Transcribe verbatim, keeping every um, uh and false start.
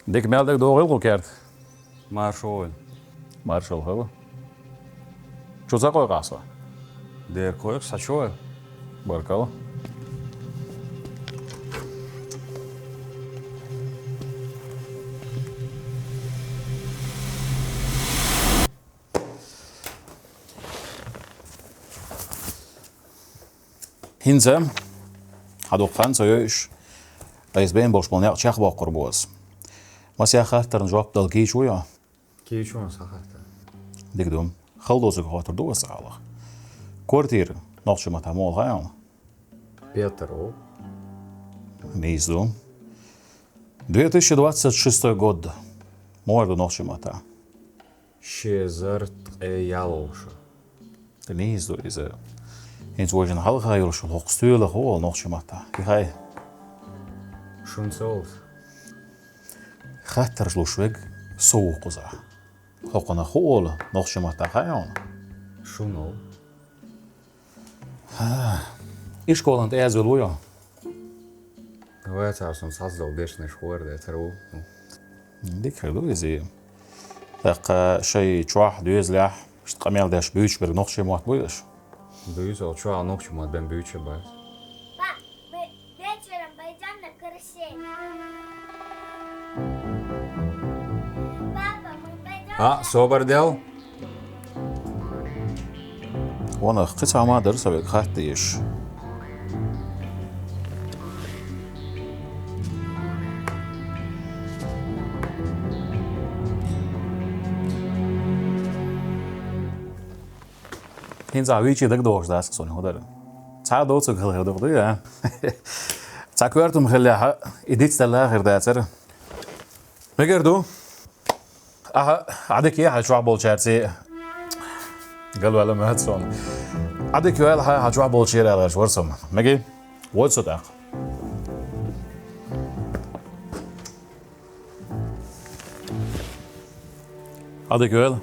Дика мел дагадогӀийла хӀара керта? Маршалла. Маршалла хуьлда. Чу ца кхойкхий со? Дера кхойкху, схьа чу вала. Баркалла. ХӀинца, хьан дукха хан ца йойуш, айса бен болуш болу некъ чекхбоккхур бу аса. Масех хаттарна жоп дала кийча вуй хьо? Кийча ву, схьахаттар. Дика ду. Хала доцург хоттур ду аса хьалха. Квартира нохчийн маттахь муха хаьий хьуна? Петар ву. Нийса ду. Две тысячи двадцать шестой год муха ду нохчийн маттахь? Ши эзар ткъе ялх шо. Нийса ду иза. ХӀинца вайшинна хьалха йолуш йолу хӀокху стоьлах хӀун олу нохчийн маттахь? Кхин хаий? Шуна ца олу. Хаттарш луш верг со ву кхузахь. ХӀокхунах хӀун олу нохчийн маттахь, хаьий хьуна? Шуна олу. ХӀа. И школана тӀе аьзза вуй хьо? Вай цара суна схьаздолу дешнаш хӀора дацара ву. Дика хир ду иза. ТӀаккха шайн чохь доьзалехь иштта къамел деш буьйцуш берг нохчийн мотт буй аша? Буьйцу, чохь нохчийн мотт бен буьйцуш бац. Па, мы вечером пойдём на карусель. Папа, мы пойдём А, на собар дел? Ванах, кхин цхьа ма дара со вега хатта дезаш. ХӀинца вичи дагадогӀуш дац суна хӀун дара. Цхьа доцург хила хир ду-кх, дуй, а? Цхьа коьртам хиллехь, и дицделла хир дацара. Мегар ду? Аха, Ӏадика е хьан чохь болчаьрций. Галваьлла ма дац суна. Ӏадика ваьлла хьан, хьан чохь болчера аьлла гӀерташ вара со. Меги? Войта со тӀаккха. Ӏадика ваьлла.